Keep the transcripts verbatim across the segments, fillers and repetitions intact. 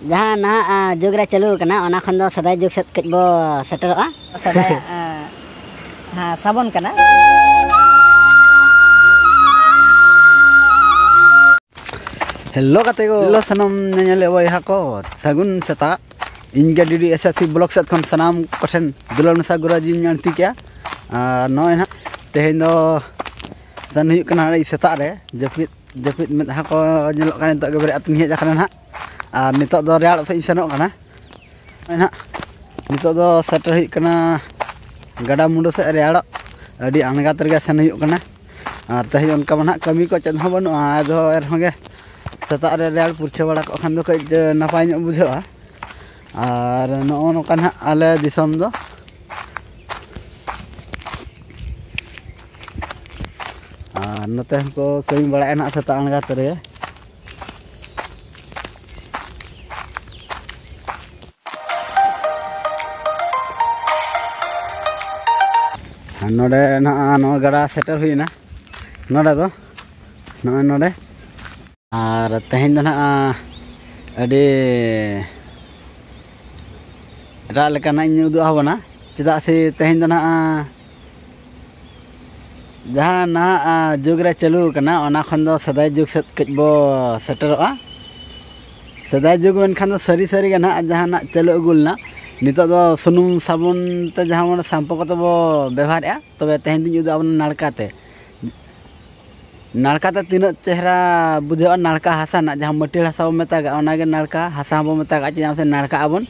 ᱡᱟᱦᱟᱸ ᱱᱟᱦᱟᱜ ᱡᱩᱜᱽ ᱨᱮ ᱪᱟᱹᱞᱩ ᱟᱠᱟᱱᱟ, ᱚᱱᱟ ᱠᱷᱚᱱ ᱫᱚ ᱥᱮᱫᱟᱭ ᱡᱩᱜᱽ ᱥᱮᱫ ᱠᱟᱹᱡ ᱵᱚ ᱥᱮᱴᱮᱨᱚᱜᱼᱟ᱾ ᱥᱮᱫᱟᱭᱟᱜ ᱥᱟᱵᱚᱱ ᱠᱟᱱᱟ᱾ ᱦᱮᱞᱳ ᱜᱟᱛᱮ ᱠᱚ, ᱦᱮᱞᱳ ᱥᱟᱱᱟᱢ ᱧᱮᱧᱮᱞ ᱵᱚᱭᱦᱟ ᱠᱚ, ᱥᱟᱹᱜᱩᱱ ᱥᱮᱛᱟᱜ᱾ ᱤᱧ ᱜᱮ D D S S C block ᱥᱮᱫ ᱠᱷᱚᱱ ᱥᱟᱱᱟᱢ ᱠᱚᱴᱷᱮᱱ ᱫᱩᱞᱟᱹᱲ ᱢᱮᱥᱟ ᱜᱚᱨᱚᱡᱽ ᱤᱧ ᱟᱹᱲᱛᱤ ᱠᱮᱜᱼᱟ᱾ ᱟᱨ ᱱᱚᱜᱼᱚᱭ ᱱᱟᱦᱟᱜ ᱛᱮᱦᱮᱧ ᱫᱚ ᱥᱮᱱ ᱦᱩᱭᱩᱜ ᱠᱟᱱᱟ ᱟᱹᱰᱤ ᱥᱮᱛᱟᱜ ᱨᱮ, ᱡᱟᱹᱯᱤᱫ ᱡᱟᱹᱯᱤᱫ ᱢᱮᱫᱦᱟ ᱠᱚ ᱧᱮᱞᱚᱜ ᱠᱟᱱᱟ, ᱱᱤᱛᱚᱜ ᱜᱮ ᱵᱮᱨᱮᱫ ᱟᱛᱮᱧ ᱦᱮᱡ ᱟᱠᱟᱱᱟ ᱱᱟᱦᱟᱜ᱾ ᱟᱨ ᱱᱤᱛᱚᱜ ᱫᱚ ᱨᱮᱭᱟᱲᱚᱜ ᱥᱮᱫ ᱤᱧ ᱥᱮᱱᱚᱜ ᱠᱟᱱᱟ᱾ ᱱᱚᱜᱼᱚᱭ ᱱᱟᱦᱟᱜ ᱱᱤᱛᱚᱜ ᱫᱚ ᱥᱮᱴᱮᱨ ᱦᱩᱭᱩᱜ ᱠᱟᱱᱟ ᱜᱟᱰᱟ ᱢᱩᱸᱰᱩ ᱥᱮᱫ ᱨᱮᱭᱟᱲᱚᱜ, ᱟᱹᱰᱤ ᱟᱬᱜᱟᱛ ᱨᱮᱜᱮ ᱥᱮᱱ ᱦᱩᱭᱩᱜ ᱠᱟᱱᱟ᱾ ᱟᱨ ᱛᱮᱦᱮᱧ ᱚᱱᱠᱟ ᱢᱟ ᱱᱟᱦᱟᱜ ᱠᱟᱹᱢᱤ ᱠᱚ ᱪᱮᱫ ᱦᱚᱸ ᱵᱟᱹᱱᱩᱜᱼᱟ, ᱟᱫᱚ ᱮᱱ ᱨᱮᱦᱚᱸ ᱜᱮ ᱥᱮᱛᱟᱜ ᱨᱮ ᱨᱮᱭᱟᱲ ᱯᱩᱨᱪᱷᱟᱹ ᱵᱟᱲᱟ ᱠᱚᱜ ᱠᱷᱟᱱ ᱫᱚ ᱠᱟᱹᱡ ᱱᱟᱯᱟᱭ ᱧᱚᱜ ᱵᱩᱡᱷᱟᱹᱜᱼᱟ᱾ ᱟᱨ ᱱᱚᱜᱼᱚ ᱱᱚᱝᱠᱟ ᱱᱟᱦᱟᱜ ᱟᱞᱮ ᱫᱤᱥᱚᱢ ᱫᱚ᱾ ᱟᱨ ᱱᱚᱛᱮ ᱦᱚᱸᱠᱚ ᱠᱟᱹᱢᱤ ᱵᱟᱲᱟᱭᱮᱫᱼᱟ ᱱᱟᱦᱟᱜ ᱥᱮᱛᱟᱜ ᱟᱬᱜᱟᱛ ᱨᱮ᱾ ᱟᱨ ᱱᱚᱰᱮ ᱱᱟᱦᱟᱜ ᱱᱚᱣᱟ ᱜᱟᱰᱟ ᱥᱮᱴᱮᱨ ᱦᱩᱭᱱᱟ, ᱱᱚᱰᱮ ᱫᱚ ᱱᱚᱜᱼᱚᱭ ᱱᱚᱰᱮ᱾ ᱟᱨ ᱛᱮᱦᱮᱧ ᱫᱚ ᱱᱟᱦᱟᱜ ᱟᱹᱰᱤ ᱮᱴᱟᱜ ᱞᱮᱠᱟᱱᱟᱜ ᱤᱧ ᱩᱫᱩᱜ ᱟᱵᱚᱱᱟ, ᱪᱮᱫᱟᱜ ᱥᱮ ᱛᱮᱦᱮᱧ ᱫᱚ ᱱᱟᱦᱟᱜ ᱡᱟᱦᱟᱸ ᱱᱟᱦᱟᱜ ᱡᱩᱜᱽ ᱨᱮ ᱪᱟᱹᱞᱩ ᱟᱠᱟᱱᱟ, ᱚᱱᱟ ᱠᱷᱚᱱ ᱫᱚ ᱥᱮᱫᱟᱭ ᱡᱩᱜᱽ ᱥᱮᱫ ᱠᱟᱹᱡ ᱵᱚ ᱥᱮᱴᱮᱨᱚᱜᱼᱟ᱾ ᱥᱮᱫᱟᱭ ᱡᱩᱜᱽ ᱢᱮᱱᱠᱷᱟᱱ ᱫᱚ ᱥᱟᱹᱨᱤ ᱥᱟᱹᱨᱤ ᱜᱮ ᱱᱟᱦᱟᱜ ᱡᱟᱦᱟᱱᱟᱜ ᱪᱟᱹᱞᱩ ᱟᱹᱜᱩ ᱞᱮᱱᱟ᱾ ᱱᱤᱛᱚᱜ ᱫᱚ ᱥᱩᱱᱩᱢ ᱥᱟᱵᱚᱱ ᱛᱮ ᱡᱟᱦᱟᱸ ᱢᱟᱱᱮ ᱥᱟᱢᱯᱩ ᱠᱚᱛᱮ ᱵᱚ ᱵᱮᱵᱚᱦᱟᱨᱮᱫᱼᱟ, ᱛᱚᱵᱮ ᱛᱮᱦᱮᱧ ᱫᱚᱧ ᱩᱫᱩᱜ ᱟᱵᱚᱱᱟ ᱱᱟᱲᱠᱟ ᱛᱮ᱾ ᱱᱟᱲᱠᱟ ᱛᱮ ᱛᱤᱱᱟᱹᱜ ᱪᱮᱦᱨᱟ ᱵᱩᱡᱷᱟᱹᱜᱼᱟ, ᱱᱟᱲᱠᱟ ᱦᱟᱥᱟ ᱨᱮᱱᱟᱜ ᱡᱟᱦᱟᱸ ᱢᱟᱹᱴᱭᱟᱹᱲ ᱦᱟᱥᱟ ᱵᱚ ᱢᱮᱛᱟᱜᱟᱜᱼᱟ, ᱚᱱᱟᱜᱮ ᱱᱟᱲᱠᱟ ᱦᱟᱥᱟ ᱦᱚᱸᱵᱚ ᱢᱮᱛᱟᱜᱟᱜᱼᱟ, ᱪᱮᱫᱟᱜ ᱥᱮ ᱱᱟᱲᱠᱟᱜ ᱟᱵᱚᱱ᱾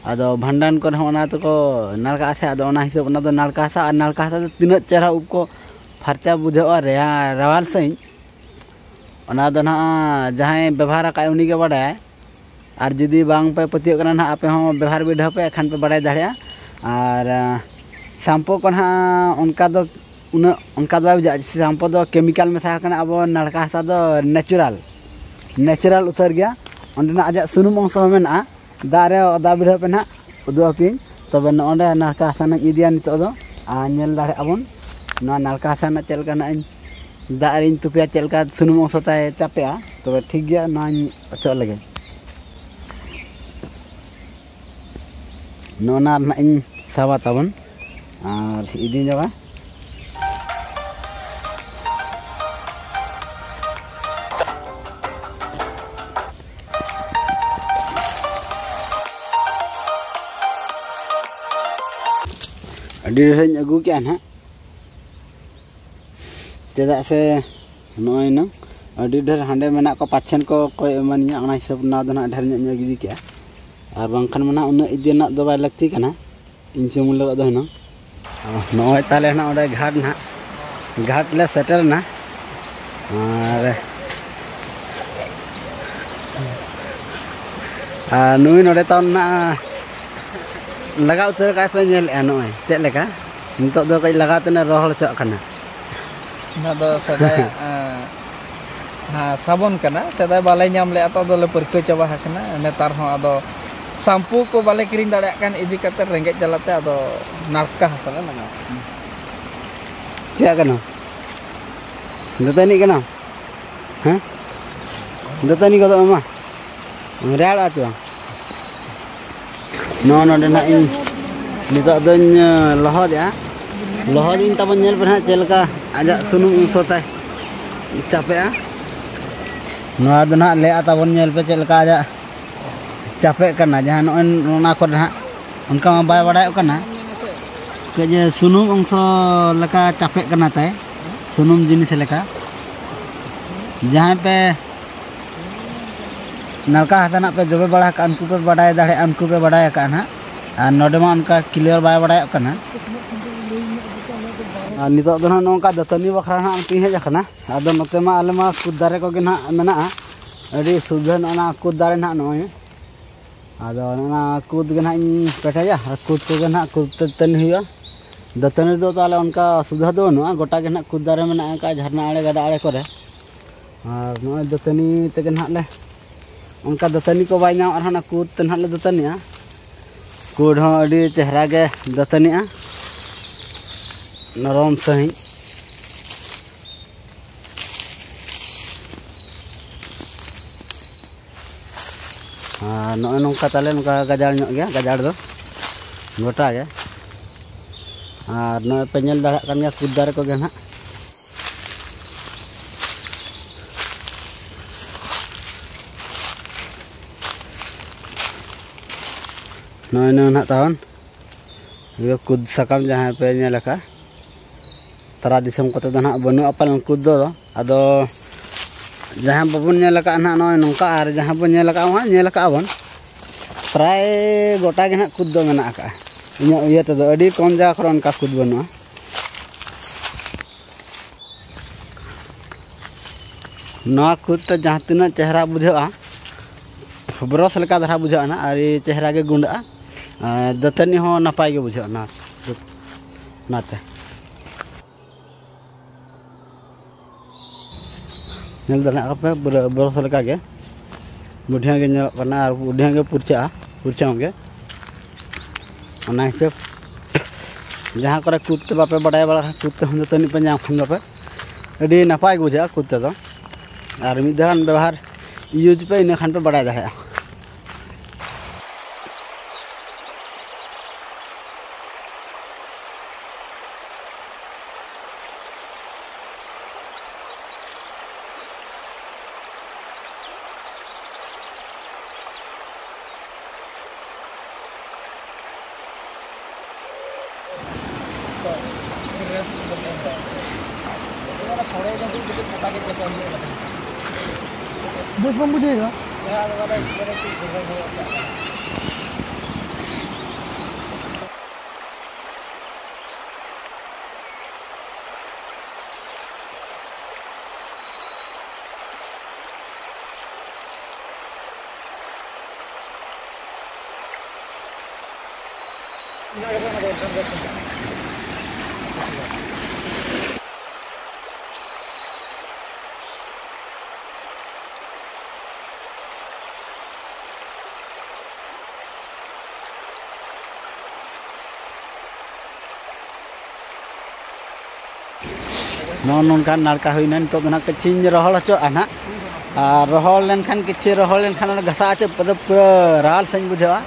ᱟᱫᱚ ᱵᱷᱟᱸᱰᱟᱱ ᱠᱚᱨᱮ ᱦᱚᱸ ᱚᱱᱟ ᱛᱮᱠᱚ ᱱᱟᱲᱠᱟᱜᱼᱟ ᱥᱮ, ᱟᱫᱚ ᱚᱱᱟ ᱦᱤᱥᱟᱹᱵ ᱚᱱᱟ ᱫᱚ ᱱᱟᱲᱠᱟ ᱦᱟᱥᱟ, ᱟᱨ ᱱᱟᱲᱠᱟ ᱦᱟᱥᱟ ᱛᱮ ᱛᱤᱱᱟᱹᱜ ᱪᱮᱦᱨᱟ ᱩᱵ ᱠᱚ ᱯᱷᱟᱨᱪᱟ ᱵᱩᱡᱷᱟᱹᱜᱼᱟ, ᱨᱮᱭᱟᱲ ᱨᱟᱣᱟᱞ ᱥᱟᱺᱦᱤᱡ᱾ ᱚᱱᱟ ᱫᱚ ᱱᱟᱦᱟᱜ ᱡᱟᱦᱟᱸᱭ ᱵᱮᱵᱚᱦᱟᱨ ᱟᱠᱟᱫ ᱩᱱᱤ ᱜᱮ ᱵᱟᱰᱟᱭᱟᱭ᱾ ᱟᱨ ᱡᱩᱫᱤ ᱵᱟᱝ ᱯᱮ ᱯᱟᱹᱛᱭᱟᱹᱜ ᱠᱟᱱᱟ ᱱᱟᱦᱟᱜ, ᱟᱯᱮ ᱦᱚᱸ ᱵᱮᱵᱚᱦᱟᱨ ᱵᱤᱰᱟᱹᱣ ᱯᱮ, ᱮᱱᱠᱷᱟᱱ ᱯᱮ ᱵᱟᱰᱟᱭ ᱫᱟᱲᱮᱭᱟᱜᱼᱟ᱾ ᱟᱨ ᱥᱟᱢᱯᱩ ᱠᱚ ᱱᱟᱦᱟᱜ ᱚᱱᱠᱟ ᱫᱚ ᱩᱱᱟᱹᱜ ᱚᱱᱠᱟ ᱫᱚ ᱵᱟᱭ ᱵᱩᱡᱷᱟᱹᱜᱼᱟ᱾ ᱥᱟᱢᱯᱩ ᱫᱚ ᱠᱮᱢᱤᱠᱟᱞ ᱢᱮᱥᱟ ᱟᱠᱟᱱᱟ, ᱟᱵᱚ ᱱᱟᱲᱠᱟ ᱦᱟᱥᱟ ᱫᱚ ᱱᱮᱪᱟᱨᱟᱞ, ᱱᱮᱪᱟᱨᱟᱞ ᱩᱛᱟᱹᱨ ᱜᱮᱭᱟ᱾ ᱚᱸᱰᱮᱱᱟᱜ ᱟᱡᱟᱜ ᱥᱩᱱᱩᱢ ᱚᱝᱥᱚ ᱦᱚᱸ ᱢᱮᱱᱟᱜᱼᱟ᱾ ᱫᱟᱜ ᱨᱮ ᱚᱫᱟ ᱵᱤᱰᱟᱹᱣ ᱯᱮ ᱱᱟᱦᱟᱜ, ᱩᱫᱩᱜ ᱟᱯᱮᱭᱟᱹᱧ᱾ ᱛᱚᱵᱮ ᱱᱚᱜᱼᱚᱸᱰᱮ ᱱᱟᱲᱠᱟ ᱦᱟᱥᱟ ᱱᱟᱜ ᱤᱧ ᱤᱫᱤᱭᱟ ᱱᱤᱛᱚᱜ ᱫᱚ᱾ ᱟᱨ ᱧᱮᱞ ᱫᱟᱲᱮᱭᱟᱜᱼᱟ ᱵᱚᱱ ᱱᱚᱣᱟ ᱱᱟᱲᱠᱟ ᱦᱟᱥᱟ ᱨᱮᱱᱟᱜ ᱪᱮᱫ ᱞᱮᱠᱟ ᱱᱟᱜ ᱤᱧ ᱫᱟᱜ ᱨᱤᱧ ᱛᱩᱯᱤᱭᱟ, ᱪᱮᱫ ᱞᱮᱠᱟ ᱥᱩᱱᱩᱢ ᱚᱝᱥᱚ ᱛᱟᱭ ᱪᱟᱯᱮᱜᱼᱟ᱾ ᱛᱚᱵᱮ ᱴᱷᱤᱠ ᱜᱮᱭᱟ, ᱱᱚᱣᱟᱧ ᱚᱪᱚᱜ ᱞᱮᱜᱮ᱾ ᱱᱚᱜᱼᱚ ᱱᱟ ᱱᱟᱦᱟᱜ ᱤᱧ ᱥᱟᱵᱟ ᱛᱟᱵᱚᱱ ᱟᱨ ᱤᱫᱤ ᱧᱚᱜᱟ᱾ ᱟᱹᱰᱤ ᱰᱷᱮᱨ ᱤᱧ ᱟᱹᱜᱩ ᱠᱮᱜᱼᱟ ᱱᱟᱦᱟᱜ, ᱪᱮᱫᱟᱜ ᱥᱮ ᱱᱚᱜᱼᱚᱭ ᱱᱟ ᱟᱹᱰᱤ ᱰᱷᱮᱨ ᱦᱟᱸᱰᱮ ᱢᱮᱱᱟᱜ ᱠᱚ, ᱯᱟᱪᱷᱮᱱ ᱠᱚ ᱠᱚᱭ ᱮᱢᱟᱱᱤᱧᱟ, ᱚᱱᱟ ᱦᱤᱥᱟᱹᱵ ᱱᱚᱣᱟ ᱫᱚ ᱱᱟᱦᱟᱜ ᱰᱷᱮᱨ ᱧᱚᱜ ᱤᱧ ᱟᱹᱜᱩ ᱠᱮᱜᱼᱟ᱾ ᱟᱨ ᱵᱟᱝᱠᱷᱟᱱ ᱢᱟ ᱱᱟᱦᱟᱜ ᱩᱱᱟᱹᱜ ᱤᱫᱤ ᱨᱮᱱᱟᱜ ᱫᱚ ᱵᱟᱭ ᱞᱟᱹᱠᱛᱤ ᱠᱟᱱᱟ ᱤᱧ ᱥᱩᱢᱩᱝ ᱞᱟᱹᱜᱤᱫ ᱫᱚ ᱦᱩᱱᱟᱹᱝ᱾ ᱱᱚᱜᱼᱚᱭ ᱛᱟᱦᱞᱮ ᱱᱟᱦᱟᱜ ᱚᱸᱰᱮ ᱜᱷᱟᱴ ᱱᱟᱦᱟᱜ, ᱜᱷᱟᱴ ᱞᱮ ᱥᱮᱴᱮᱨ ᱮᱱᱟ᱾ ᱟᱨ, ᱟᱨ ᱱᱩᱭ ᱱᱚᱰᱮ ᱛᱟᱵᱚᱱ ᱱᱟᱦᱟᱜ ᱞᱟᱜᱟ ᱩᱛᱟᱹᱨ ᱠᱟᱜ ᱯᱮ, ᱧᱮᱞᱮᱜᱼᱟ ᱱᱚᱜᱼᱚᱭ ᱪᱮᱫ ᱞᱮᱠᱟ ᱱᱤᱛᱚᱜ ᱫᱚ ᱠᱟᱹᱡ ᱞᱟᱜᱟᱣ ᱛᱮ ᱨᱚᱦᱚᱲ ᱦᱚᱪᱚᱣᱟᱜ ᱠᱟᱱᱟ᱾ ᱚᱱᱟ ᱫᱚ ᱥᱮᱫᱟᱭᱟᱜ, ᱮᱸ, ᱦᱮᱸ, ᱥᱟᱵᱚᱱ ᱠᱟᱱᱟ᱾ ᱥᱮᱫᱟᱭ ᱵᱟᱞᱮ ᱧᱟᱢ ᱞᱮᱜᱼᱟ, ᱛᱚ ᱟᱫᱚᱞᱮ ᱯᱟᱹᱨᱠᱟᱹᱣ ᱪᱟᱵᱟ ᱟᱠᱟᱱᱟ᱾ ᱱᱮᱛᱟᱨ ᱦᱚᱸ ᱟᱫᱚ ᱥᱟᱢᱯᱩ ᱠᱚ ᱵᱟᱞᱮ ᱠᱤᱨᱤᱧ ᱫᱟᱲᱮᱭᱟᱜ ᱠᱟᱱ ᱤᱫᱤ ᱠᱟᱛᱮ ᱨᱮᱸᱜᱮᱡ ᱡᱟᱞᱟᱛᱮ ᱟᱫᱚ ᱱᱟᱲᱠᱟ ᱦᱟᱥᱟ ᱞᱮ ᱞᱟᱜᱟᱣ ᱠᱟᱱᱟ᱾ ᱪᱮᱫ ᱠᱟᱱᱟ? ᱫᱟᱹᱛᱟᱹᱱᱤ ᱠᱟᱱᱟ? ᱦᱮᱸ? ᱫᱟᱹᱛᱟᱹᱱᱤ ᱜᱚᱫᱚᱜ ᱢᱟ᱾ ᱨᱮᱭᱟᱲᱚᱜᱼᱟ ᱪᱮ ᱵᱟᱝ? ᱱᱚᱜᱼᱚ ᱱᱚᱰᱮ ᱱᱟᱜ ᱤᱧ ᱱᱤᱛᱚᱜ ᱫᱚᱧ, ᱮ, ᱞᱚᱦᱚᱫᱮᱜᱼᱟ᱾ ᱞᱚᱦᱚᱫᱤᱧ ᱛᱟᱵᱚᱱ, ᱧᱮᱞ ᱯᱮ ᱱᱟᱦᱟᱜ ᱪᱮᱫ ᱞᱮᱠᱟ ᱟᱡᱟᱜ ᱥᱩᱱᱩᱢ ᱚᱝᱥᱚ ᱛᱟᱭ ᱪᱟᱯᱮᱜᱼᱟ᱾ ᱱᱚᱣᱟ ᱫᱚ ᱱᱟᱦᱟᱜ ᱞᱮᱜᱼᱟ ᱛᱟᱵᱚᱱ, ᱧᱮᱞ ᱯᱮ ᱪᱮᱫ ᱞᱮᱠᱟ ᱟᱡᱟᱜ ᱪᱟᱯᱮᱜ ᱠᱟᱱᱟ᱾ ᱡᱟᱦᱟᱸ ᱱᱚᱜᱼᱚᱭ ᱱᱚᱣᱟ ᱠᱚᱨᱮ ᱱᱟᱦᱟᱜ ᱚᱱᱠᱟ ᱢᱟ ᱵᱟᱭ ᱵᱟᱲᱟᱭᱚᱜ ᱠᱟᱱᱟ, ᱠᱟᱹᱡ ᱥᱩᱱᱩᱢ ᱚᱝᱥᱚ ᱞᱮᱠᱟ ᱪᱟᱯᱮᱜ ᱠᱟᱱᱟ ᱛᱟᱭ, ᱥᱩᱱᱩᱢ ᱡᱤᱱᱤᱥ ᱞᱮᱠᱟ᱾ ᱡᱟᱦᱟᱸᱭ ᱯᱮ ᱱᱟᱲᱠᱟ ᱦᱟᱥᱟ ᱱᱟᱜ ᱯᱮ ᱡᱚᱵᱮ ᱵᱟᱲᱟ ᱟᱠᱟᱫᱼᱟ, ᱩᱱᱠᱩ ᱯᱮ ᱵᱟᱰᱟᱭ ᱫᱟᱲᱮᱭᱟᱜᱼᱟ, ᱩᱱᱠᱩ ᱯᱮ ᱵᱟᱰᱟᱭ ᱟᱠᱟᱫᱼᱟ ᱱᱟᱦᱟᱜ᱾ ᱟᱨ ᱱᱚᱰᱮ ᱢᱟ ᱚᱱᱠᱟ clear ᱵᱟᱭ ᱵᱟᱰᱟᱭᱚᱜ ᱠᱟᱱᱟ᱾ ᱟᱨ ᱱᱤᱛᱚᱜ ᱫᱚ ᱱᱟᱦᱟᱜ ᱱᱚᱝᱠᱟ ᱫᱟᱹᱛᱟᱹᱱᱤ ᱵᱟᱠᱷᱨᱟ ᱱᱟᱦᱟᱜ ᱚᱱᱛᱮᱧ ᱦᱮᱡ ᱟᱠᱟᱱᱟ᱾ ᱟᱫᱚ ᱱᱚᱛᱮ ᱢᱟ ᱟᱞᱮ ᱢᱟ ᱠᱩᱫ ᱫᱟᱨᱮ ᱠᱚᱜᱮ ᱱᱟᱦᱟᱜ ᱢᱮᱱᱟᱜᱼᱟ, ᱟᱹᱰᱤ ᱥᱩᱵᱤᱫᱷᱟ ᱱᱚᱜᱼᱚ ᱱᱟ ᱠᱩᱫ ᱫᱟᱨᱮ ᱱᱟᱦᱟᱜ ᱱᱚᱜᱼᱚᱭ᱾ ᱟᱫᱚ ᱚᱱᱟ ᱠᱩᱫ ᱜᱮ ᱱᱟᱦᱟᱜ ᱤᱧ ᱯᱮᱴᱮᱡᱟ, ᱟᱨ ᱠᱩᱫ ᱠᱚᱜᱮ ᱱᱟᱦᱟᱜ ᱠᱩᱫ ᱫᱟᱹᱛᱟᱹᱱᱤ ᱦᱩᱭᱩᱜᱼᱟ᱾ ᱫᱟᱹᱛᱟᱹᱱᱤ ᱨᱮᱫᱚ ᱛᱟᱦᱚᱞᱮ ᱚᱱᱠᱟ ᱚᱥᱩᱵᱤᱫᱷᱟ ᱫᱚ ᱵᱟᱹᱱᱩᱜᱼᱟ, ᱜᱚᱴᱟ ᱜᱮ ᱱᱟᱦᱟᱜ ᱠᱩᱫ ᱫᱟᱨᱮ ᱢᱮᱱᱟᱜ ᱟᱠᱟᱫᱼᱟ ᱡᱷᱟᱨᱱᱟ ᱟᱲᱮ, ᱜᱟᱰᱟ ᱟᱲᱮ ᱠᱚᱨᱮ᱾ ᱟᱨ ᱱᱚᱜᱼᱚᱭ ᱫᱟᱹᱛᱟᱹᱱᱤ ᱛᱮᱜᱮ ᱱᱟᱦᱟᱜ ᱞᱮ, ᱚᱱᱠᱟ ᱫᱟᱹᱛᱟᱹᱱᱤ ᱠᱚ ᱵᱟᱭ ᱧᱟᱢᱚᱜ ᱨᱮᱦᱚᱸ ᱚᱱᱟ ᱠᱩᱫ ᱛᱮ ᱱᱟᱦᱟᱜ ᱞᱮ ᱫᱟᱹᱛᱟᱹᱱᱤᱜᱼᱟ᱾ ᱠᱩᱫ ᱦᱚᱸ ᱟᱹᱰᱤ ᱪᱮᱦᱨᱟ ᱜᱮ ᱫᱟᱹᱛᱟᱹᱱᱤᱜᱼᱟ, ᱱᱚᱨᱚᱢ ᱥᱟᱺᱦᱤᱡ᱾ ᱟᱨ ᱱᱚᱜᱼᱚᱭ ᱱᱚᱝᱠᱟ ᱛᱟᱞᱮ, ᱱᱚᱝᱠᱟ ᱜᱟᱡᱟᱲ ᱧᱚᱜ ᱜᱮᱭᱟ ᱜᱟᱡᱟᱲ ᱫᱚ᱾ ᱜᱚᱴᱟ ᱜᱮ᱾ ᱟᱨ ᱱᱚᱜᱼᱚᱭ ᱯᱮ ᱧᱮᱞ ᱫᱟᱲᱮᱭᱟᱜ ᱠᱟᱱ ᱜᱮᱭᱟ ᱠᱩᱫ ᱫᱟᱨᱮ ᱠᱚᱜᱮ ᱱᱟᱦᱟᱜ᱾ ᱱᱚᱜᱼᱚᱭ ᱱᱚᱣᱟ ᱱᱟᱦᱟᱜ ᱛᱟᱵᱚᱱ ᱤᱭᱟᱹ ᱠᱩᱫ ᱥᱟᱠᱟᱢ ᱡᱟᱦᱟᱸ ᱯᱮ ᱧᱮᱞ ᱟᱠᱟᱫ, ᱛᱟᱨᱟ ᱫᱤᱥᱚᱢ ᱠᱚᱛᱮ ᱫᱚ ᱱᱟᱦᱟᱜ ᱵᱟᱹᱱᱩᱜᱼᱟ ᱯᱟᱞᱮᱱ ᱠᱩᱫ ᱫᱚ᱾ ᱟᱫᱚ ᱡᱟᱦᱟᱸ ᱵᱟᱵᱚᱱ ᱧᱮᱞ ᱟᱠᱟᱫ ᱱᱟᱦᱟᱜ ᱱᱚᱜᱼᱚᱭ ᱱᱚᱝᱠᱟ, ᱟᱨ ᱡᱟᱦᱟᱸ ᱵᱚᱱ ᱧᱮᱞ ᱟᱠᱟᱫ ᱦᱚᱸ ᱧᱮᱞ ᱟᱠᱟᱫ ᱵᱚᱱ, ᱯᱨᱟᱭ ᱜᱚᱴᱟ ᱜᱮ ᱱᱟᱦᱟᱜ ᱠᱩᱫ ᱫᱚ ᱢᱮᱱᱟᱜ ᱟᱠᱟᱫᱼᱟ᱾ ᱤᱧᱟᱹᱜ ᱤᱭᱟᱹ ᱛᱮᱫᱚ ᱟᱹᱰᱤ ᱠᱚᱢ ᱡᱟᱭᱜᱟ ᱠᱚᱨᱮ ᱚᱱᱠᱟ ᱠᱩᱫ ᱵᱟᱹᱱᱩᱜᱼᱟ᱾ ᱱᱚᱣᱟ ᱠᱩᱫ ᱛᱮ ᱡᱟᱦᱟᱸ ᱛᱤᱱᱟᱹᱜ ᱪᱮᱦᱨᱟ ᱵᱩᱡᱷᱟᱹᱜᱼᱟ, ᱵᱨᱚᱥ ᱞᱮᱠᱟ ᱫᱷᱟᱨᱟ ᱵᱩᱡᱷᱟᱹᱜᱼᱟ ᱱᱟᱦᱟᱜ, ᱟᱹᱰᱤ ᱪᱮᱦᱨᱟ ᱜᱮ ᱜᱩᱸᱰᱟᱹᱜᱼᱟ᱾ ᱟᱨ ᱫᱟᱹᱛᱟᱹᱱᱤ ᱦᱚᱸ ᱱᱟᱯᱟᱭ ᱜᱮ ᱵᱩᱡᱷᱟᱹᱜᱼᱟ ᱱᱚᱣᱟ, ᱚᱱᱟᱛᱮ᱾ ᱧᱮᱞ ᱫᱟᱲᱮᱭᱟᱜ ᱠᱟᱱᱟ ᱯᱮ, ᱯᱩᱨᱟᱹ ᱵᱨᱚᱥ ᱞᱮᱠᱟ ᱜᱮ ᱵᱩᱰᱷᱤᱭᱟᱹ ᱜᱮ ᱧᱮᱞᱚᱜ ᱠᱟᱱᱟ ᱟᱨ ᱵᱩᱰᱷᱤᱭᱟᱹ ᱜᱮ ᱯᱩᱨᱪᱷᱟᱹᱜᱼᱟ, ᱯᱩᱨᱪᱷᱟᱹᱣ ᱜᱮ᱾ ᱚᱱᱟ ᱦᱤᱥᱟᱹᱵ ᱡᱟᱦᱟᱸ ᱠᱚᱨᱮ ᱠᱩᱫ ᱛᱮ ᱵᱟᱯᱮ ᱵᱟᱰᱟᱭ ᱵᱟᱲᱟ ᱠᱷᱟᱱ, ᱠᱩᱫ ᱛᱮᱦᱚᱸ ᱫᱟᱹᱛᱟᱹᱱᱤ ᱯᱮ ᱧᱟᱢ ᱠᱷᱟᱱ ᱫᱚᱯᱮ, ᱟᱹᱰᱤ ᱱᱟᱯᱟᱭ ᱜᱮ ᱵᱩᱡᱷᱟᱹᱜᱼᱟ ᱠᱩᱫ ᱛᱮᱫᱚ᱾ ᱟᱨ ᱢᱤᱫ ᱫᱷᱟᱣ ᱜᱟᱱ ᱵᱮᱵᱚᱦᱟᱨ, ᱤᱭᱩᱡᱽ ᱯᱮ, ᱤᱱᱟᱹ ᱠᱷᱟᱱ ᱯᱮ ᱵᱟᱰᱟᱭ ᱫᱟᱲᱮᱭᱟᱜᱼᱟ᱾ ᱵᱩᱡᱽ ᱵᱟᱢ ᱵᱩᱡᱷᱟᱹᱣ ᱮᱫᱟ? ᱱᱚᱜᱼᱚ ᱱᱚᱝᱠᱟᱱ ᱱᱟᱲᱠᱟ ᱦᱩᱭᱱᱟ᱾ ᱱᱤᱛᱚᱜ ᱫᱚ ᱱᱟᱦᱟᱜ ᱠᱤᱪᱷᱤᱧ ᱨᱚᱦᱚᱲ ᱦᱚᱪᱚᱣᱟᱜᱼᱟ ᱱᱟᱦᱟᱜ, ᱟᱨ ᱨᱚᱦᱚᱲ ᱞᱮᱱᱠᱷᱟᱱ, ᱠᱤᱪᱷᱤ ᱨᱚᱦᱚᱲ ᱞᱮᱱᱠᱷᱟᱱ ᱚᱱᱟ ᱜᱷᱟᱥᱟᱣ ᱦᱚᱪᱚ ᱯᱩᱨᱟᱹ ᱨᱟᱣᱟᱞ ᱥᱟᱺᱦᱤᱡ ᱵᱩᱡᱷᱟᱹᱜᱼᱟ᱾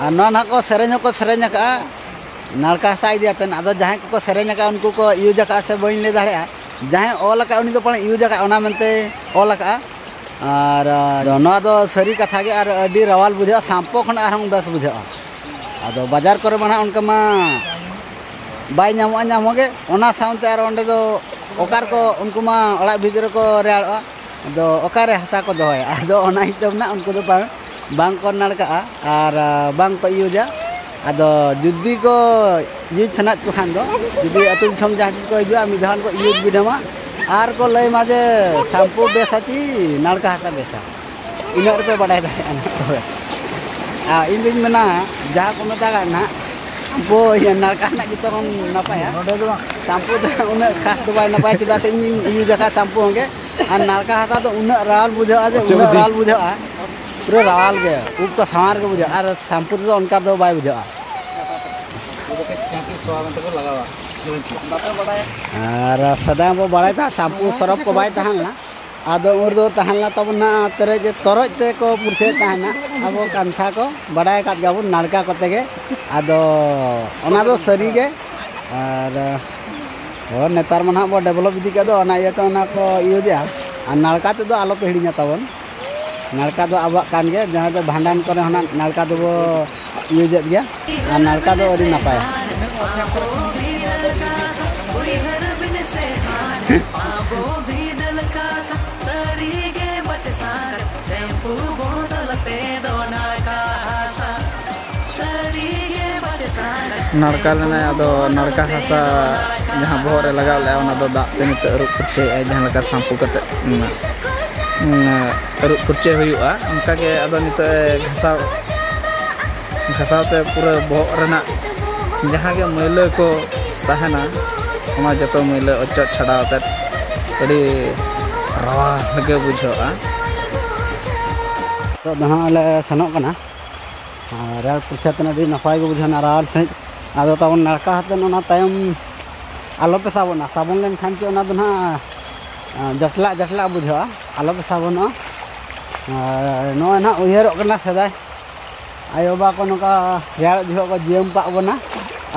ᱟᱨ ᱱᱚᱣᱟ ᱱᱟᱦᱟᱜ ᱠᱚ ᱥᱮᱨᱮᱧ ᱦᱚᱸᱠᱚ ᱥᱮᱨᱮᱧ ᱟᱠᱟᱫᱼᱟ, ᱱᱟᱲᱠᱟ ᱦᱟᱥᱟ ᱤᱫᱤ ᱟᱛᱮᱫ᱾ ᱟᱫᱚ ᱡᱟᱦᱟᱸᱭ ᱠᱚᱠᱚ ᱥᱮᱨᱮᱧ ᱟᱠᱟᱫᱼᱟ, ᱩᱱᱠᱩ ᱠᱚ ᱤᱭᱩᱡᱽ ᱟᱠᱟᱫᱼᱟ ᱥᱮ ᱵᱟᱹᱧ ᱞᱟᱹᱭ ᱫᱟᱲᱮᱭᱟᱜᱼᱟ᱾ ᱡᱟᱦᱟᱸᱭ ᱚᱞ ᱟᱠᱟᱫ, ᱩᱱᱤ ᱫᱚ ᱯᱟᱞᱮᱱ ᱤᱭᱩᱡᱽ ᱟᱠᱟᱫ, ᱚᱱᱟ ᱢᱮᱱᱛᱮ ᱚᱞ ᱟᱠᱟᱫᱼᱟ᱾ ᱟᱨ ᱟᱫᱚ ᱱᱚᱣᱟ ᱫᱚ ᱥᱟᱹᱨᱤ ᱠᱟᱛᱷᱟ ᱜᱮ, ᱟᱨ ᱟᱹᱰᱤ ᱨᱟᱣᱟᱞ ᱵᱩᱡᱷᱟᱹᱜᱼᱟ, ᱥᱟᱢᱯᱩ ᱠᱷᱚᱱ ᱟᱨᱦᱚᱸ ᱵᱮᱥ ᱵᱩᱡᱷᱟᱹᱜᱼᱟ᱾ ᱟᱫᱚ ᱵᱟᱡᱟᱨ ᱠᱚᱨᱮ ᱢᱟ ᱱᱟᱦᱟᱜ ᱚᱱᱠᱟ ᱢᱟ ᱵᱟᱭ ᱧᱟᱢᱚᱜᱼᱟ, ᱧᱟᱢᱚᱜ ᱜᱮ᱾ ᱚᱱᱟ ᱥᱟᱶᱛᱮ ᱟᱨ ᱚᱸᱰᱮ ᱫᱚ ᱚᱠᱟ ᱨᱮᱠᱚ, ᱩᱱᱠᱩ ᱢᱟ ᱚᱲᱟᱜ ᱵᱷᱤᱛᱤᱨ ᱨᱮᱠᱚ ᱨᱮᱭᱟᱲᱚᱜᱼᱟ, ᱟᱫᱚ ᱚᱠᱟᱨᱮ ᱦᱟᱥᱟ ᱠᱚ ᱫᱚᱦᱚᱭᱟ? ᱟᱫᱚ ᱚᱱᱟ ᱦᱤᱥᱟᱹᱵ ᱱᱟᱜ ᱩᱱᱠᱩ ᱫᱚ ᱵᱟᱝ, ᱵᱟᱝ ᱠᱚ ᱱᱟᱲᱠᱟᱜᱼᱟ ᱟᱨ, ᱟ, ᱵᱟᱝ ᱠᱚ ᱤᱭᱩᱡᱟ᱾ ᱟᱫᱚ ᱡᱩᱫᱤ ᱠᱚ ᱤᱭᱩᱡᱽ ᱥᱟᱱᱟᱭᱮᱫ ᱠᱚ ᱠᱷᱟᱱ ᱫᱚ, ᱡᱩᱫᱤ ᱟᱹᱛᱩ ᱫᱤᱥᱚᱢ ᱡᱟᱦᱟᱸ ᱛᱤᱥ ᱠᱚ ᱦᱤᱡᱩᱜᱼᱟ, ᱢᱤᱫ ᱫᱷᱟᱣ ᱠᱚ ᱤᱭᱩᱡᱽ ᱵᱤᱰᱟᱹᱣᱟ ᱟᱨ ᱠᱚ ᱞᱟᱹᱭ ᱢᱟ ᱡᱮ ᱥᱟᱢᱯᱩ ᱵᱮᱥᱟ ᱪᱤ ᱱᱟᱲᱠᱟ ᱦᱟᱥᱟ ᱵᱮᱥᱟ, ᱤᱱᱟᱹᱜ ᱨᱮᱯᱮ ᱵᱟᱰᱟᱭ ᱫᱟᱲᱮᱭᱟᱜᱼᱟ ᱱᱟᱜ ᱛᱚᱵᱮ᱾ ᱟᱨ ᱤᱧ ᱫᱩᱧ ᱢᱮᱱᱟ, ᱡᱟᱦᱟᱸ ᱠᱚ ᱢᱮᱛᱟᱜ ᱠᱟᱱ ᱱᱟᱜ, ᱩᱱᱠᱩ ᱤᱭᱟᱹ ᱱᱟᱲᱠᱟ ᱨᱮᱱᱟᱜ ᱡᱚᱛᱚ ᱠᱷᱚᱱ ᱱᱟᱯᱟᱭᱟ᱾ ᱱᱚᱰᱮ ᱫᱚ ᱵᱟᱝ᱾ ᱥᱟᱢᱯᱩ ᱫᱚ ᱩᱱᱟᱹᱜ ᱠᱷᱟᱥ ᱫᱚ ᱵᱟᱭ ᱱᱟᱯᱟᱭᱟ, ᱪᱮᱫᱟᱜ ᱥᱮ ᱤᱧ ᱤᱭᱩᱡᱽ ᱟᱠᱟᱫ ᱥᱟᱢᱯᱩ ᱦᱚᱸ ᱜᱮ᱾ ᱟᱨ ᱱᱟᱲᱠᱟ ᱦᱟᱥᱟ ᱫᱚ ᱩᱱᱟᱹᱜ ᱨᱟᱣᱟᱞ ᱵᱩᱡᱷᱟᱹᱜᱼᱟ ᱡᱮ, ᱚᱪᱚᱜ ᱩᱱᱟᱹᱜ ᱤᱫᱤ᱾ ᱨᱟᱣᱟᱞ ᱵᱩᱡᱷᱟᱹᱜᱼᱟ, ᱯᱩᱨᱟᱹ ᱨᱟᱣᱟᱞ ᱜᱮ, ᱩᱵ ᱠᱚ ᱥᱟᱶᱟᱨ ᱜᱮ ᱵᱩᱡᱷᱟᱹᱜᱼᱟ᱾ ᱟᱨ ᱥᱟᱢᱯᱩ ᱛᱮᱫᱚ ᱚᱱᱠᱟ ᱫᱚ ᱵᱟᱭ ᱵᱩᱡᱷᱟᱹᱜᱼᱟ᱾ ᱟᱨ ᱥᱮᱫᱟᱭ ᱵᱚ ᱵᱟᱲᱟᱭ ᱛᱟᱦᱮᱸᱫ, ᱥᱟᱢᱯᱩ ᱥᱚᱨᱚᱯ ᱠᱚ ᱵᱟᱭ ᱛᱟᱦᱮᱸ ᱞᱮᱱᱟ᱾ ᱟᱫᱚ ᱩᱱ ᱨᱮᱫᱚ ᱛᱟᱦᱮᱸ ᱞᱮᱱᱟ ᱛᱟᱵᱚᱱ ᱱᱟᱜ ᱛᱮᱨᱮᱡ, ᱛᱚᱨᱚᱡ ᱛᱮᱠᱚ ᱯᱩᱨᱪᱷᱟᱹᱭᱮᱫ ᱛᱟᱦᱮᱱᱟ᱾ ᱟᱵᱚ ᱠᱟᱱᱛᱷᱟ ᱠᱚ ᱵᱟᱰᱟᱭ ᱟᱠᱟᱫ ᱜᱮᱭᱟᱵᱚᱱ, ᱱᱟᱲᱠᱟ ᱠᱚᱛᱮ ᱜᱮ᱾ ᱟᱫᱚ ᱚᱱᱟ ᱫᱚ ᱥᱟᱹᱨᱤ ᱜᱮ᱾ ᱟᱨ ᱦᱳᱭ, ᱱᱮᱛᱟᱨ ᱢᱟ ᱱᱟᱦᱟᱜ ᱵᱚ ᱰᱮᱵᱷᱞᱚᱯ ᱤᱫᱤ ᱠᱮᱫ ᱫᱚ, ᱚᱱᱟ ᱤᱭᱟᱹᱛᱮ ᱚᱱᱟ ᱠᱚ ᱤᱭᱩᱡᱮᱜᱼᱟ᱾ ᱟᱨ ᱱᱟᱲᱠᱟ ᱛᱮᱫᱚ ᱟᱞᱚ ᱯᱮ ᱦᱤᱲᱤᱧᱟ ᱛᱟᱵᱚᱱ, ᱱᱟᱲᱠᱟ ᱫᱚ ᱟᱵᱚᱣᱟᱜ ᱠᱟᱱ ᱜᱮᱭᱟ᱾ ᱡᱟᱦᱟᱸ ᱫᱚ ᱵᱷᱟᱸᱰᱟᱱ ᱠᱚᱨᱮ ᱦᱚᱸ ᱱᱟᱜ ᱱᱟᱲᱠᱟ ᱫᱚᱵᱚ ᱤᱭᱩᱡᱮᱫ ᱜᱮᱭᱟ᱾ ᱟᱨ ᱱᱟᱲᱠᱟ ᱫᱚ ᱟᱹᱰᱤ ᱱᱟᱯᱟᱭᱟ᱾ ᱱᱟᱲᱠᱟ ᱞᱮᱱᱟᱭ, ᱟᱫᱚ ᱱᱟᱲᱠᱟ ᱦᱟᱥᱟ ᱡᱟᱦᱟᱸ ᱵᱚᱦᱚᱜ ᱨᱮ ᱞᱟᱜᱟᱣ ᱞᱮᱫᱼᱟ, ᱚᱱᱟ ᱫᱚ ᱫᱟᱜ ᱛᱮ ᱱᱤᱛᱚᱜ ᱟᱹᱨᱩᱵ ᱯᱷᱟᱨᱪᱟᱭᱮᱫᱼᱟᱭ, ᱡᱟᱦᱟᱸ ᱞᱮᱠᱟ ᱥᱟᱢᱯᱩ ᱠᱟᱛᱮ, ᱩᱸ, ᱩᱸ, ᱟᱹᱨᱩᱵ ᱯᱷᱟᱨᱪᱟᱹ ᱦᱩᱭᱩᱜᱼᱟ, ᱚᱱᱠᱟ ᱜᱮ ᱟᱫᱚ ᱱᱤᱛᱚᱜ ᱮ ᱜᱷᱟᱥᱟᱣ, ᱜᱷᱟᱥᱟᱣ ᱛᱮ ᱯᱩᱨᱟᱹ ᱵᱚᱦᱚᱜ ᱨᱮᱱᱟᱜ ᱡᱟᱦᱟᱸ ᱜᱮ ᱢᱟᱹᱭᱞᱟᱹ ᱠᱚ ᱛᱟᱦᱮᱱᱟ, ᱚᱱᱟ ᱡᱚᱛᱚ ᱢᱟᱹᱭᱞᱟᱹ ᱚᱪᱚᱜ ᱪᱷᱟᱰᱟᱣ ᱠᱟᱛᱮ ᱟᱹᱰᱤ ᱨᱟᱣᱟᱞ ᱜᱮ ᱵᱩᱡᱷᱟᱹᱜᱼᱟ᱾ ᱱᱤᱛᱚᱜ ᱫᱚ ᱦᱟᱸᱜ ᱞᱮ ᱥᱮᱱᱚᱜ ᱠᱟᱱᱟ᱾ ᱟᱨ ᱨᱮᱭᱟᱲ ᱯᱩᱨᱪᱷᱟᱹ ᱛᱮ ᱟᱹᱰᱤ ᱱᱟᱯᱟᱭ ᱜᱮ ᱵᱩᱡᱷᱟᱹᱣᱱᱟ, ᱨᱟᱣᱟᱞ ᱥᱟᱺᱦᱤᱡ᱾ ᱟᱫᱚ ᱛᱟᱵᱚᱱ ᱱᱟᱲᱠᱟ ᱦᱟᱛᱮᱫ ᱚᱱᱟ ᱛᱟᱭᱚᱢ ᱟᱞᱚ ᱯᱮ ᱥᱟᱵᱚᱱᱟ, ᱥᱟᱵᱚᱱ ᱞᱮᱱᱠᱷᱟᱱ ᱪᱮ ᱚᱱᱟ ᱫᱚ ᱱᱟᱦᱟᱜ, ᱟ, ᱡᱟᱥᱞᱟᱜ ᱡᱟᱥᱞᱟᱜ ᱵᱩᱡᱷᱟᱹᱜᱼᱟ, ᱟᱞᱚ ᱯᱮ ᱥᱟᱵᱚᱱᱚᱜᱼᱟ᱾ ᱟᱨ ᱱᱚᱜᱼᱚᱭ ᱱᱟᱦᱟᱜ ᱩᱭᱦᱟᱹᱨᱚᱜ ᱠᱟᱱᱟ ᱥᱮᱫᱟᱭ, ᱟᱭᱳᱼᱵᱟᱵᱟ ᱠᱚ ᱱᱚᱝᱠᱟ ᱨᱮᱭᱟᱲ ᱡᱚᱦᱚᱜ ᱠᱚ ᱡᱤᱭᱚᱢ ᱯᱟᱜ ᱵᱚᱱᱟ᱾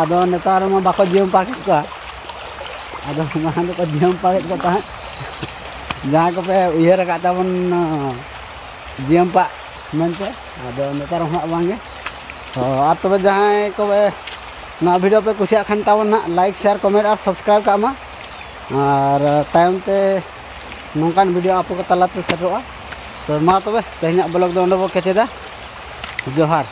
ᱟᱫᱚ ᱱᱮᱛᱟᱨ ᱢᱟ ᱵᱟᱠᱚ ᱡᱤᱭᱚᱢ ᱯᱟᱜᱮᱫ ᱠᱚᱣᱟ᱾ ᱟᱫᱚ ᱢᱟᱲᱟᱝ ᱫᱚᱠᱚ ᱡᱤᱭᱚᱢ ᱯᱟᱜᱮᱫ ᱠᱚ ᱛᱟᱦᱮᱸᱫ᱾ ᱡᱟᱦᱟᱸᱭ ᱠᱚᱯᱮ ᱩᱭᱦᱟᱹᱨ ᱟᱠᱟᱫ ᱛᱟᱵᱚᱱ ᱡᱤᱭᱚᱢ ᱯᱟᱜ ᱢᱮᱱᱛᱮ, ᱟᱫᱚ ᱱᱮᱛᱟᱨ ᱦᱚᱸ ᱦᱟᱸᱜ ᱵᱟᱝᱜᱮ᱾ ᱛᱚ ᱟᱨ ᱛᱚᱵᱮ ᱡᱟᱦᱟᱸᱭ ᱠᱚ ᱱᱚᱣᱟ ᱵᱷᱤᱰᱤᱭᱳ ᱯᱮ ᱠᱩᱥᱤᱭᱟᱜ ᱠᱷᱟᱱ ᱛᱟᱵᱚᱱ ᱦᱟᱸᱜ like, share, comment ᱟᱨ subscribe ᱠᱟᱜ ᱢᱟ᱾ ᱟᱨ ᱛᱟᱭᱚᱢ ᱛᱮ ᱱᱚᱝᱠᱟᱱ ᱵᱷᱤᱰᱤᱭᱳ ᱟᱯᱮ ᱠᱚ ᱛᱟᱞᱟᱛᱮ ᱥᱮᱴᱮᱨᱚᱜᱼᱟ᱾ ᱛᱚ ᱢᱟ ᱛᱚᱵᱮ ᱛᱮᱦᱮᱧᱟᱜ ᱵᱞᱚᱜ ᱫᱚ ᱚᱸᱰᱮ ᱵᱚ ᱠᱮᱪᱮᱫᱟ᱾ ᱡᱚᱦᱟᱨ᱾